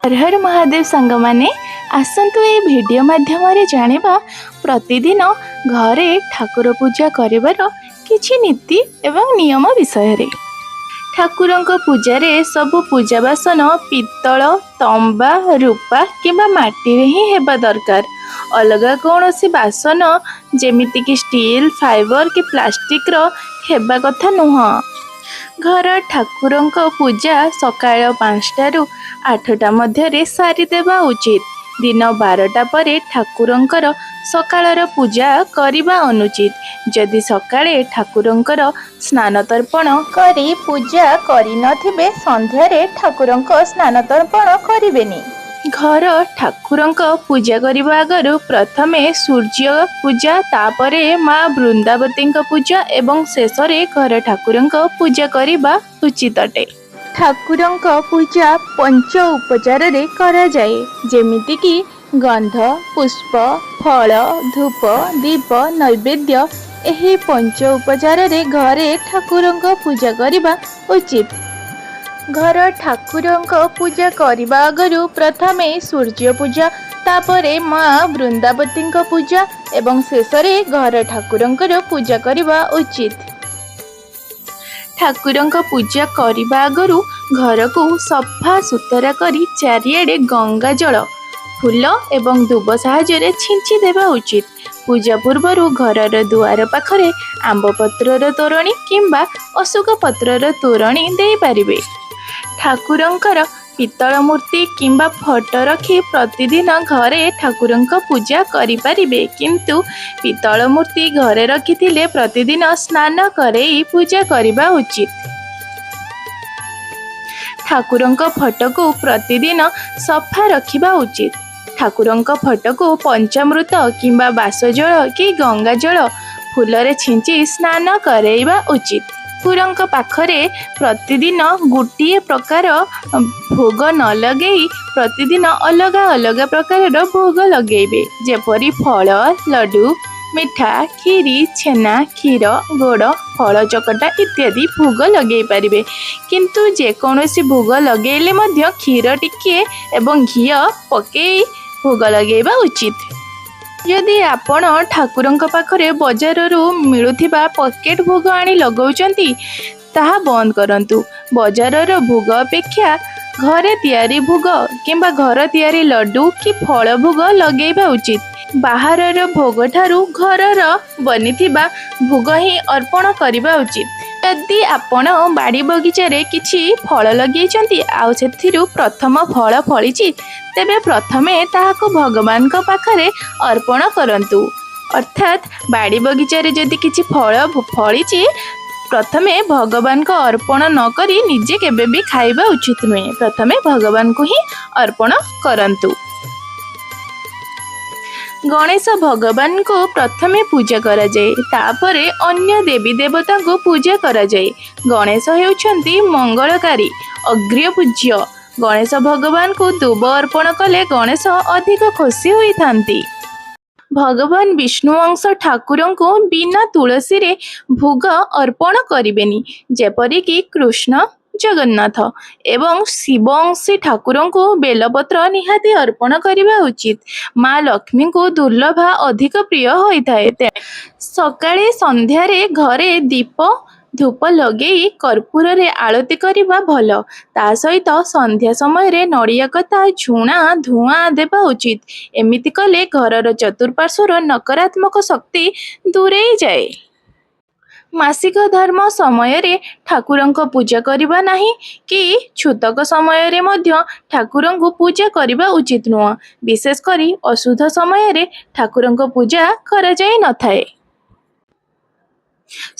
ହର ହର ମହାଦେବ ସାଙ୍ଗମାନେ, ଆସନ୍ତୁ ଏହି ଭିଡ଼ିଓ ମାଧ୍ୟମରେ ଜାଣିବା ପ୍ରତିଦିନ ଘରେ ଠାକୁର ପୂଜା କରିବାର କିଛି ନୀତି ଏବଂ ନିୟମ ବିଷୟରେ। ଠାକୁରଙ୍କ ପୂଜାରେ ସବୁ ପୂଜା ବାସନ ପିତ୍ତଳ, ତମ୍ବା, ରୂପା କିମ୍ବା ମାଟିରେ ହିଁ ହେବା ଦରକାର। ଅଲଗା କୌଣସି ବାସନ, ଯେମିତିକି ଷ୍ଟିଲ୍, ଫାଇବର କି ପ୍ଲାଷ୍ଟିକର ହେବା କଥା ନୁହଁ। ଘର ଠାକୁରଙ୍କ ପୂଜା ସକାଳ 5ଟାରୁ 8ଟା ମଧ୍ୟରେ ସାରିଦେବା ଉଚିତ। ଦିନ 12ଟା ପରେ ଠାକୁରଙ୍କର ସକାଳର ପୂଜା କରିବା ଅନୁଚିତ। ଯଦି ସକାଳେ ଠାକୁରଙ୍କର ସ୍ନାନ ତର୍ପଣ କରି ପୂଜା କରିନଥିବେ, ସନ୍ଧ୍ୟାରେ ଠାକୁରଙ୍କ ସ୍ନାନ ତର୍ପଣ କରିବେନି। ଘର ଠାକୁରଙ୍କ ପୂଜା କରିବା ଆଗରୁ ପ୍ରଥମେ ସୂର୍ଯ୍ୟ ପୂଜା, ତାପରେ ମା ବୃନ୍ଦାବତୀଙ୍କ ପୂଜା ଏବଂ ଶେଷରେ ଘର ଠାକୁରଙ୍କ ପୂଜା କରିବା ଉଚିତ ଅଟେ। ଠାକୁରଙ୍କ ପୂଜା ପଞ୍ଚ ଉପଚାରରେ କରାଯାଏ, ଯେମିତିକି ଗନ୍ଧ, ପୁଷ୍ପ, ଫଳ, ଧୂପ, ଦୀପ, ନୈବେଦ୍ୟ। ଏହି ପଞ୍ଚ ଉପଚାରରେ ଘରେ ଠାକୁରଙ୍କ ପୂଜା କରିବା ଉଚିତ। ଘର ଠାକୁରଙ୍କ ପୂଜା କରିବା ଆଗରୁ ପ୍ରଥମେ ସୂର୍ଯ୍ୟ ପୂଜା, ତାପରେ ମା ବୃନ୍ଦାବତୀଙ୍କ ପୂଜା ଏବଂ ଶେଷରେ ଘର ଠାକୁରଙ୍କର ପୂଜା କରିବା ଉଚିତ। ଠାକୁରଙ୍କ ପୂଜା କରିବା ଆଗରୁ ଘରକୁ ସଫା ସୁତରା କରି ଚାରିଆଡ଼େ ଗଙ୍ଗା ଜଳ, ଫୁଲ ଏବଂ ଦୁବ ସାହାଯ୍ୟରେ ଛିଞ୍ଚି ଦେବା ଉଚିତ। ପୂଜା ପୂର୍ବରୁ ଘରର ଦୁଆର ପାଖରେ ଆମ୍ବ ପତ୍ରର ତୋରଣୀ କିମ୍ବା ଅଶୋକ ପତ୍ରର ତୋରଣୀ ଦେଇପାରିବେ। ଠାକୁରଙ୍କର ପିତ୍ତଳ ମୂର୍ତ୍ତି କିମ୍ବା ଫଟୋ ରଖି ପ୍ରତିଦିନ ଘରେ ଠାକୁରଙ୍କ ପୂଜା କରିପାରିବେ, କିନ୍ତୁ ପିତ୍ତଳ ମୂର୍ତ୍ତି ଘରେ ରଖିଥିଲେ ପ୍ରତିଦିନ ସ୍ନାନ କରେଇ ପୂଜା କରିବା ଉଚିତ। ଠାକୁରଙ୍କ ଫଟୋକୁ ପ୍ରତିଦିନ ସଫା ରଖିବା ଉଚିତ। ଠାକୁରଙ୍କ ଫଟୋକୁ ପଞ୍ଚାମୃତ କିମ୍ବା ବାସଜଳ କି ଗଙ୍ଗା ଜଳ, ଫୁଲରେ ଛିଞ୍ଚି ସ୍ନାନ କରେଇବା ଉଚିତ। ଠାକୁରଙ୍କ ପାଖରେ ପ୍ରତିଦିନ ଗୋଟିଏ ପ୍ରକାର ଭୋଗ ନ ଲଗେଇ ପ୍ରତିଦିନ ଅଲଗା ଅଲଗା ପ୍ରକାରର ଭୋଗ ଲଗେଇବେ, ଯେପରି ଫଳ, ଲଡ଼ୁ, ମିଠା, କ୍ଷୀରି, ଛେନା, କ୍ଷୀର, ଗୁଡ଼, ଫଳ ଚକଟା ଇତ୍ୟାଦି ଭୋଗ ଲଗେଇ ପାରିବେ। କିନ୍ତୁ ଯେକୌଣସି ଭୋଗ ଲଗେଇଲେ ମଧ୍ୟ କ୍ଷୀର ଟିକିଏ ଏବଂ ଘିଅ ପକେଇ ଭୋଗ ଲଗେଇବା ଉଚିତ। ଯଦି ଆପଣ ଠାକୁରଙ୍କ ପାଖରେ ବଜାରରୁ ମିଳୁଥିବା ପକେଟ ଭୋଗ ଆଣି ଲଗାଉଛନ୍ତି, ତାହା ବନ୍ଦ କରନ୍ତୁ। ବଜାରର ଭୋଗ ଅପେକ୍ଷା ଘରେ ତିଆରି ଭୋଗ କିମ୍ବା ଘର ତିଆରି ଲଡ଼ୁ କି ଫଳ ଭୋଗ ଲଗେଇବା ଉଚିତ। ବାହାରର ଭୋଗଠାରୁ ଘରର ବନିଥିବା ଭୋଗ ହିଁ ଅର୍ପଣ କରିବା ଉଚିତ। ଯଦି ଆପଣ ବାଡ଼ି ବଗିଚାରେ କିଛି ଫଳ ଲଗେଇଛନ୍ତି ଆଉ ସେଥିରୁ ପ୍ରଥମ ଫଳ ଫଳିଛି, ତେବେ ପ୍ରଥମେ ତାହାକୁ ଭଗବାନଙ୍କ ପାଖରେ ଅର୍ପଣ କରନ୍ତୁ। ଅର୍ଥାତ୍ ବାଡ଼ି ବଗିଚାରେ ଯଦି କିଛି ଫଳ ଫଳିଛି, ପ୍ରଥମେ ଭଗବାନଙ୍କ ଅର୍ପଣ ନ କରି ନିଜେ କେବେ ବି ଖାଇବା ଉଚିତ ନୁହେଁ। ପ୍ରଥମେ ଭଗବାନଙ୍କୁ ହିଁ ଅର୍ପଣ କରନ୍ତୁ। ଗଣେଶ ଭଗବାନଙ୍କୁ ପ୍ରଥମେ ପୂଜା କରାଯାଏ, ତାପରେ ଅନ୍ୟ ଦେବୀ ଦେବତାଙ୍କୁ ପୂଜା କରାଯାଏ। ଗଣେଶ ହେଉଛନ୍ତି ମଙ୍ଗଳକାରୀ, ଅଗ୍ର୍ୟ ପୂଜ୍ୟ। ଗଣେଶ ଭଗବାନଙ୍କୁ ଦୁବ ଅର୍ପଣ କଲେ ଗଣେଶ ଅଧିକ ଖୁସି ହୋଇଥାନ୍ତି। ଭଗବାନ ବିଷ୍ଣୁ ଅଂଶ ଠାକୁରଙ୍କୁ ବିନା ତୁଳସୀରେ ଭୋଗ ଅର୍ପଣ କରିବେନି, ଯେପରିକି କୃଷ୍ଣ, ଜଗନ୍ନାଥ ଏବଂ ଶିବ ଅଂଶୀ ଠାକୁରଙ୍କୁ ବେଲପତ୍ର ନିହାତି ଅର୍ପଣ କରିବା ଉଚିତ। ମା ଲକ୍ଷ୍ମୀଙ୍କୁ ଦୁର୍ବା ଅଧିକ ପ୍ରିୟ ହୋଇଥାଏ। ସକାଳେ ସନ୍ଧ୍ୟାରେ ଘରେ ଦୀପ, ଧୂପ ଲଗେଇ କର୍ପୂରରେ ଆଳତି କରିବା ଭଲ। ତା ସହିତ ସନ୍ଧ୍ୟା ସମୟରେ ନଡ଼ିଆ କତା ଝୁଣା ଧୂଆଁ ଦେବା ଉଚିତ। ଏମିତି କଲେ ଘରର ଚତୁଃପାର୍ଶ୍ୱର ନକାରାତ୍ମକ ଶକ୍ତି ଦୂରେଇ ଯାଏ। ମାସିକ ଧର୍ମ ସମୟରେ ଠାକୁରଙ୍କ ପୂଜା କରିବା ନାହିଁ କି ଛୁତକ ସମୟରେ ମଧ୍ୟ ଠାକୁରଙ୍କୁ ପୂଜା କରିବା ଉଚିତ ନୁହଁ। ବିଶେଷ କରି ଅଶୁଦ୍ଧ ସମୟରେ ଠାକୁରଙ୍କ ପୂଜା କରାଯାଇ ନଥାଏ।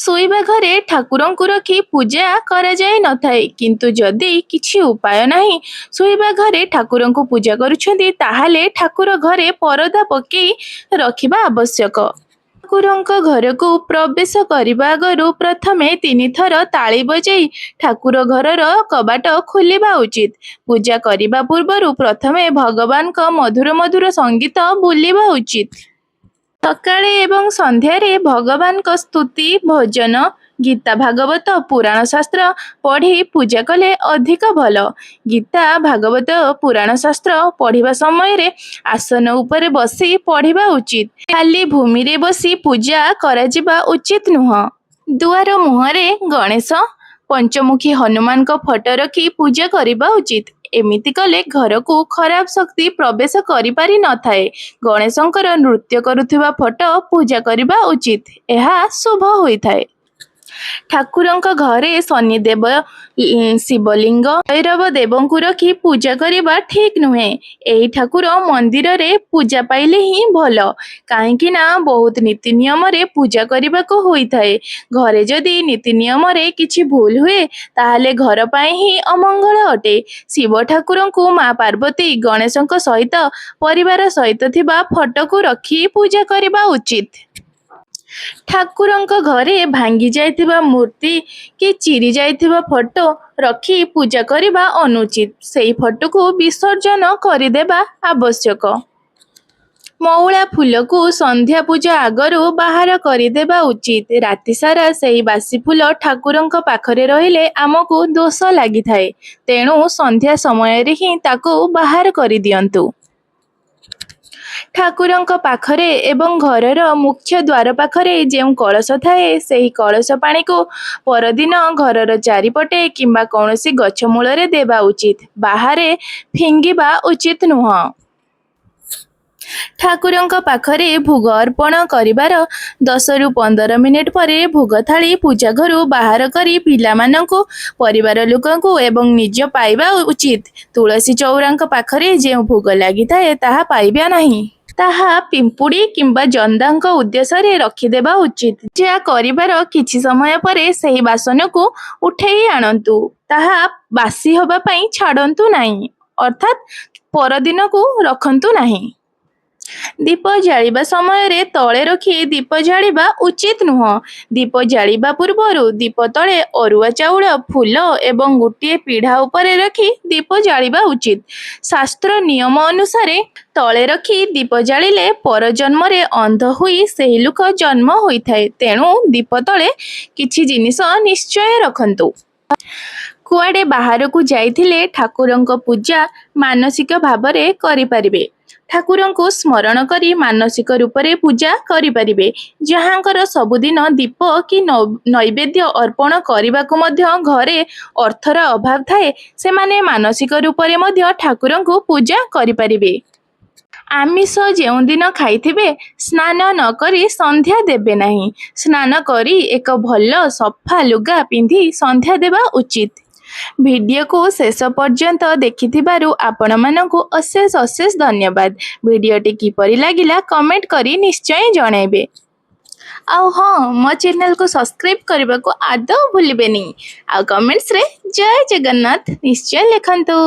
ଶୋଇବା ଘରେ ଠାକୁରଙ୍କୁ ରଖି ପୂଜା କରାଯାଇ ନଥାଏ। କିନ୍ତୁ ଯଦି କିଛି ଉପାୟ ନାହିଁ, ଶୋଇବା ଘରେ ଠାକୁରଙ୍କୁ ପୂଜା କରୁଛନ୍ତି, ତାହେଲେ ଠାକୁର ଘରେ ପରଦା ପକେଇ ରଖିବା ଆବଶ୍ୟକ। ଠାକୁରଙ୍କ ଘରକୁ ପ୍ରବେଶ କରିବା ଆଗରୁ ପ୍ରଥମେ ତିନିଥର ତାଳି ବଜାଇ ଠାକୁର ଘରର କବାଟ ଖୋଲିବା ଉଚିତ। ପୂଜା କରିବା ପୂର୍ବରୁ ପ୍ରଥମେ ଭଗବାନଙ୍କ ମଧୁର ମଧୁର ସଙ୍ଗୀତ ବୋଲିବା ଉଚିତ। ସକାଳେ ଏବଂ ସନ୍ଧ୍ୟାରେ ଭଗବାନଙ୍କ ସ୍ତୁତି, ଭଜନ, ଗୀତା, ଭାଗବତ, ପୁରାଣ ଶାସ୍ତ୍ର ପଢ଼ି ପୂଜା କଲେ ଅଧିକ ଭଲ। ଗୀତା, ଭାଗବତ, ପୁରାଣ ଶାସ୍ତ୍ର ପଢ଼ିବା ସମୟରେ ଆସନ ଉପରେ ବସି ପଢ଼ିବା ଉଚିତ। ଖାଲି ଭୂମିରେ ବସି ପୂଜା କରାଯିବା ଉଚିତ ନୁହଁ। ଦୁଆର ମୁହଁରେ ଗଣେଶ, ପଞ୍ଚମୁଖୀ ହନୁମାନଙ୍କ ଫଟୋ ରଖି ପୂଜା କରିବା ଉଚିତ। ଏମିତି କଲେ ଘରକୁ ଖରାପ ଶକ୍ତି ପ୍ରବେଶ କରିପାରି ନଥାଏ। ଗଣେଶଙ୍କର ନୃତ୍ୟ କରୁଥିବା ଫଟୋ ପୂଜା କରିବା ଉଚିତ। ଏହା ଶୁଭ ହୋଇଥାଏ। ଠାକୁରଙ୍କ ଘରେ ଶନିଦେବ, ଶିବଲିଙ୍ଗ, ଭୈରବ ଦେବଙ୍କୁ ରଖି ପୂଜା କରିବା ଠିକ ନୁହେଁ। ଏହି ଠାକୁର ମନ୍ଦିରରେ ପୂଜା ପାଇଲେ ହିଁ ଭଲ। କାହିଁକି ନା ବହୁତ ନୀତି ନିୟମରେ ପୂଜା କରିବାକୁ ହୋଇଥାଏ। ଘରେ ଯଦି ନୀତି ନିୟମରେ କିଛି ଭୁଲ ହୁଏ, ତାହେଲେ ଘର ପାଇଁ ହିଁ ଅମଙ୍ଗଳ ଅଟେ। ଶିବ ଠାକୁରଙ୍କୁ ମା ପାର୍ବତୀ, ଗଣେଶଙ୍କ ସହିତ ପରିବାର ସହିତ ଥିବା ଫଟୋକୁ ରଖି ପୂଜା କରିବା ଉଚିତ। ଠାକୁରଙ୍କ ଘରେ ଭାଙ୍ଗି ଯାଇଥିବା ମୂର୍ତ୍ତି କି ଚିରି ଯାଇଥିବା ଫଟୋ ରଖି ପୂଜା କରିବା ଅନୁଚିତ। ସେହି ଫଟୋକୁ ବିସର୍ଜନ କରିଦେବା ଆବଶ୍ୟକ। ମଉଳା ଫୁଲକୁ ସନ୍ଧ୍ୟା ପୂଜା ଆଗରୁ ବାହାର କରିଦେବା ଉଚିତ। ରାତିସାରା ସେହି ବାସି ଫୁଲ ଠାକୁରଙ୍କ ପାଖରେ ରହିଲେ ଆମକୁ ଦୋଷ ଲାଗିଥାଏ। ତେଣୁ ସନ୍ଧ୍ୟା ସମୟରେ ହିଁ ତାକୁ ବାହାର କରିଦିଅନ୍ତୁ। ଠାକୁରଙ୍କ ପାଖରେ ଏବଂ ଘରର ମୁଖ୍ୟ ଦ୍ୱାର ପାଖରେ ଯେଉଁ କଳସ ଥାଏ, ସେହି କଳସ ପାଣିକୁ ପରଦିନ ଘରର ଚାରିପଟେ କିମ୍ବା କୌଣସି ଗଛ ମୂଳରେ ଦେବା ଉଚିତ। ବାହାରେ ଫିଙ୍ଗିବା ଉଚିତ ନୁହଁ। ଠାକୁରଙ୍କ ପାଖରେ ଭୋଗ ଅର୍ପଣ କରିବାର 10ରୁ 15 ମିନିଟ ପରେ ଭୋଗ ଥାଳି ପୂଜା ଘରୁ ବାହାର କରି ପିଲାମାନଙ୍କୁ, ପରିବାର ଲୋକଙ୍କୁ ଏବଂ ନିଜ ପାଇବା ଉଚିତ। ତୁଳସୀ ଚଉରାଙ୍କ ପାଖରେ ଯେଉଁ ଭୋଗ ଲାଗିଥାଏ, ତାହା ପାଇବା ନାହିଁ। ତାହା ପିମ୍ପୁଡ଼ି କିମ୍ବା ଜନ୍ଦାଙ୍କ ଉଦ୍ଦେଶ୍ୟରେ ରଖିଦେବା ଉଚିତ। ପୂଜା କରିବାର କିଛି ସମୟ ପରେ ସେହି ବାସନକୁ ଉଠେଇ ଆଣନ୍ତୁ। ତାହା ବାସି ହେବା ପାଇଁ ଛାଡ଼ନ୍ତୁ ନାହିଁ, ଅର୍ଥାତ୍ ପରଦିନକୁ ରଖନ୍ତୁ ନାହିଁ। ଦୀପ ଜାଳିବା ସମୟରେ ତଳେ ରଖି ଦୀପ ଜାଳିବା ଉଚିତ ନୁହଁ। ଦୀପ ଜାଳିବା ପୂର୍ବରୁ ଦୀପ ତଳେ ଅରୁଆ ଚାଉଳ, ଫୁଲ ଏବଂ ଗୋଟିଏ ପିଢ଼ା ଉପରେ ରଖି ଦୀପ ଜାଳିବା ଉଚିତ। ଶାସ୍ତ୍ର ନିୟମ ଅନୁସାରେ ତଳେ ରଖି ଦୀପ ଜାଳିଲେ ପର ଜନ୍ମରେ ଅନ୍ଧ ହୋଇ ସେହି ଲୋକ ଜନ୍ମ ହୋଇଥାଏ। ତେଣୁ ଦୀପ ତଳେ କିଛି ଜିନିଷ ନିଶ୍ଚୟ ରଖନ୍ତୁ। କୁଆଡ଼େ ବାହାରକୁ ଯାଇଥିଲେ ଠାକୁରଙ୍କ ପୂଜା ମାନସିକ ଭାବରେ କରିପାରିବେ। ଠାକୁରଙ୍କୁ ସ୍ମରଣ କରି ମାନସିକ ରୂପରେ ପୂଜା କରିପାରିବେ। ଯାହାଙ୍କର ସବୁଦିନ ଦୀପ କି ନୈବେଦ୍ୟ ଅର୍ପଣ କରିବାକୁ ମଧ୍ୟ ଘରେ ଅର୍ଥର ଅଭାବ ଥାଏ, ସେମାନେ ମାନସିକ ରୂପରେ ମଧ୍ୟ ଠାକୁରଙ୍କୁ ପୂଜା କରିପାରିବେ। ଆମିଷ ଯେଉଁଦିନ ଖାଇଥିବେ, ସ୍ନାନ ନ କରି ସନ୍ଧ୍ୟା ଦେବେ ନାହିଁ। ସ୍ନାନ କରି ଏକ ଭଲ ସଫା ଲୁଗା ପିନ୍ଧି ସନ୍ଧ୍ୟା ଦେବା ଉଚିତ। ଭିଡିଓକୁ ଶେଷ ପର୍ଯ୍ୟନ୍ତ ଦେଖିଥିବାରୁ ଆପଣମାନଙ୍କୁ ଅଶେଷ ଅଶେଷ ଧନ୍ୟବାଦ। ଭିଡିଓଟି କିପରି ଲାଗିଲା, କମେଣ୍ଟ କରି ନିଶ୍ଚୟ ଜଣାଇବେ। ଆଉ ହଁ, ମୋ ଚ୍ୟାନେଲକୁ ସବସ୍କ୍ରାଇବ କରିବାକୁ ଆଦୌ ଭୁଲିବେନି। ଆଉ କମେଣ୍ଟସରେ ଜୟ ଜଗନ୍ନାଥ ନିଶ୍ଚୟ ଲେଖନ୍ତୁ।